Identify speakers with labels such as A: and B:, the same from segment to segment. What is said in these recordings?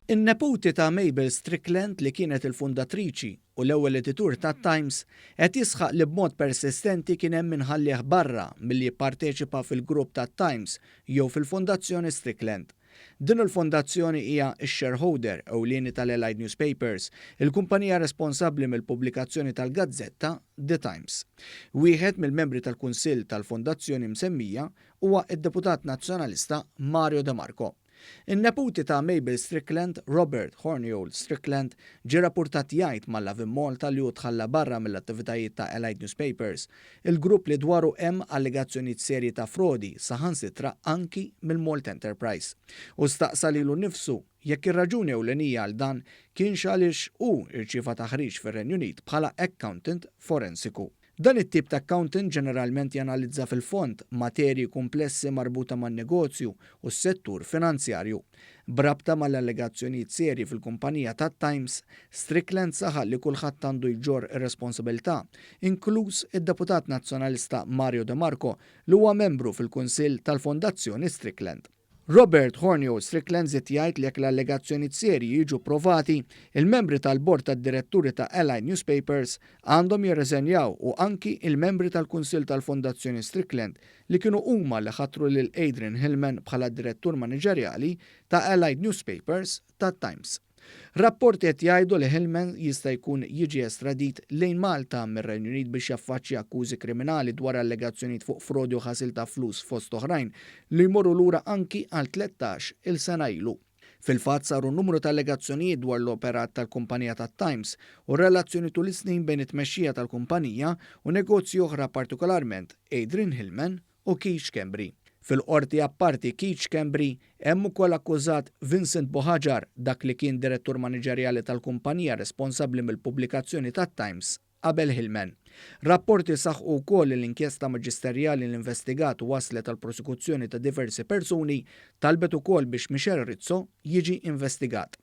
A: In-neputi ta' Mabel Strickland li kienet il-fundatriċi u l-ewwel editur tat-Times qed jisħaq li b'mod persistenti kien hemm min ħallieh barra milli jipparteċipa fil-grupp tat-Times jew fil-Fondazzjoni Strickland. Din il-fondazzjoni hija x-shareholder ewlieni tal-Allied Newspapers, il-kumpanija responsabbli mill-pubblikazzjoni tal-gazzetta The Times. Wieħed mill-membri tal-kunsill tal-fondazzjoni msemmija huwa d-deputat Nazzjonalista Mario De Marco. In-neputi ta' Mabel Strickland, Robert Hornyold Strickland, ġie rappurtat jgħid ma' Lovin Malta li hu tħalla barra mill-attivitajiet ta' Allied Newspapers, il-grupp li dwaru hemm allegazzjonijiet serji ta' frodi saħansitra anki mill-Malta Enterprise. Hu staqsa lilu nnifsu jekk ir-raġuni ewlenija għal dan kienx għaliex hu rċieva taħriġ fir-Renju Unit bħala accountant forensiku. Dan it-tip ta' accountant ġeneralment janalizza fil-fond materji kumplessi marbuta man-negozju u s-settur finanzjarju. B'rabta mal-allegazzjonijiet serji fil-kumpanija tat-Times, Strickland saħaq li kulħadd għandu jġorr ir-responsabilità, inkluż id-deputat Nazzjonalista Mario De Marco li huwa membru fil-Kunsill tal-Fondazzjoni Strickland. Robert Hornio Strickland żied jgħid li jekk l-allegazzjonijiet serji jiġu pprovati, il-membri tal-bord tad-diretturi ta' Allied Newspapers għandhom jirriżenjaw u anki il-membri tal-kunsill tal-Fondazzjoni Strickland li kienu huma li ħatru lil Adrian Hillman bħala direttur maniġerjali ta' Allied Newspapers tat-Times. Rapporti qed jgħidu li Hillman jista' jkun jiġi estradit lejn Malta mir-Renju Unit biex jaffaċċja akkużi kriminali dwar allegazzjonijiet fuq frodi u ħasil ta' flus fost oħrajn li jmorru lura anki għal 13 il sena ilu. Fil-fatt saru numru ta' allegazzjonijiet dwar l-operat tal-kumpanija tat-Times u r-relazzjoni tul is-snin bejn it-tmexxija tal-kumpanija u negozji oħra partikolarment Adrian Hillman u Keith Schembri. Fil-Qorti apparti Keith Schembri hemm ukoll akkużat Vincent Buhagiar, dak li kien direttur maniġerjali tal-kumpanija responsabbli mill-pubblikazzjoni tat-Times qabel Hillman. Rapporti saħqu wkoll li l-inkjesta maġisterjali li investigat u wasslet għall-prosekuzzjoni ta' diversi persuni talbet ukoll biex Michel Rizzo jiġi investigat.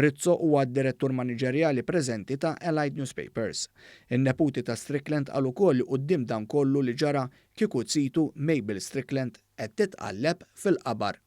A: Rizzo huwa d-direttur maniġerjali preżenti ta' Allied Newspapers. In-neputi ta' Strickland qal ukoll li quddiem dan kollu li ġara Kieku zitu Mabel Strickland qed titqalleb fil-qabar.